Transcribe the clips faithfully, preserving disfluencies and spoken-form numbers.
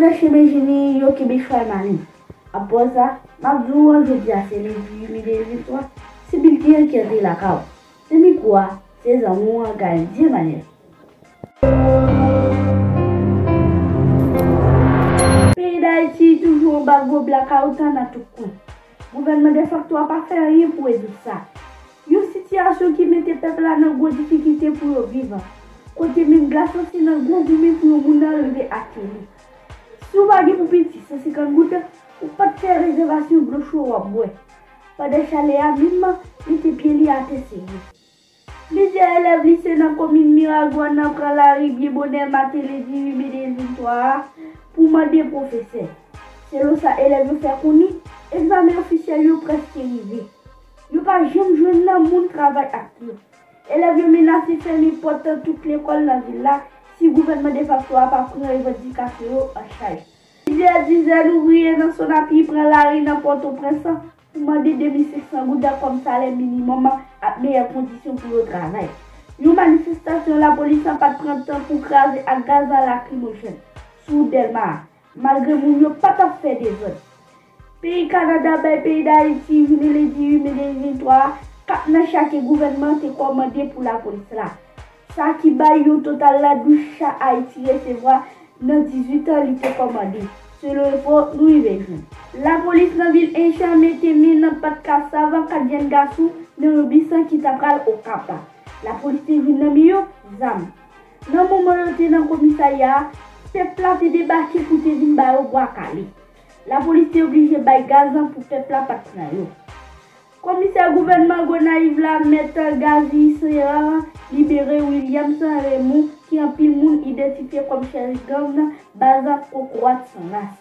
Nan chemen jeni, yo kenbe chwal malin. Apre sa, m ap di w an jodi a se lendi uit me de mil venntwa, se bilten an ki antre lakay w. Nan mikwo a, se zanmi w an Gaël Dieu Manuel. Peyi Dayiti toujou anba gwo blakawout nan tout kwen. Gouvènman defakto a pa fè anyen pou rezoud sa. Yon sitiyasyon ki mete pèp la nan gwo difikilte pou yo viv. Kote menm glas lan se nan gwo goumen pou yon moun nan rive ateri. Si w pa gen pou piti san senkant goud, ou pa t fè rezèvasyon dlo cho w ap bwè. Pandan chalè a menm mete pye li atè serye. Plizyè elèv lise nan komin Miragwàn nan pran lari byen bonè maten lendi uit me de mil venntwa a pou mande pwofesè. Selon sa elèv yo fè konnen, egzamen ofisyèl yo prèske rive. Yo pa janm jwenn nan moun travay ak yo. Elèv yo menase fèmen pòt tout lekòl nan vil la si gouvènman defakto a pa pran revandikasyon yo an chaj. Plizyè dizèn ouvriye nan Sonapi pran lari nan Pòtoprens pou mande de mil senk san goud kòm salè minimòm ak meyè kondisyon pou yo travay. Yon manifestasyon lapolis lan pa t pran tan pou kraze ak gaz lakrimojèn sou wout Dèlma a, malgre moun yo pa t ap fè dezòd. Peyi Kanada bay peyi Dayiti jounen lendi uit me de mil venntwa a kat nan cha ke gouvènman an te kòmande pou lapolis la. Sa ki bay yon total la douz cha Ayiti resevwa nan dizuit an li te kòmande, selon enfo nou rive jwenn. Lapolis nan vil Ench an mete men nan pat Kasav kat jèn gason nan yon bis ki ta pral Okap. Lapolis te jwenn nan men yo zam. Nan moman yo te nan komisarya a, pèp la te debake pou te vin ba yo bwa kale. Lapolis te oblije bay gaz pou pèp la pa t pran yo. Komisè gouvènman Gonayiv la, Mèt Gazy Serard, libere Williams Raymond, ki anpil moun idantifye kòm chèf gang nan baz Kokorat San Ras.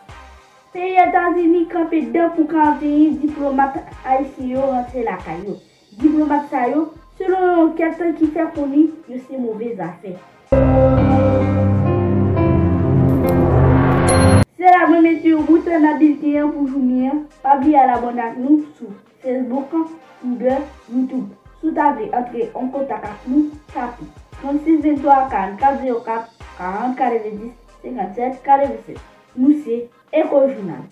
Peyi Etazini kanpe dan pou karanteyen diplomat ayisyen yo rantre lakay yo. Diplomat sa yo, selon yon ankèt ki fè konnen yo se move zafè. Se la mwen mete yon bout nan bilten an pou jounen an. Pa bliye al abòne ak nou sou Facebook, Twitter, YouTube. Si w ta vle antre an kontak ak nou, tape trannsis venntwa karannkat zewo kat, karant katrevenndis senkannsèt katrevennsèt. Nou se Echo Journal.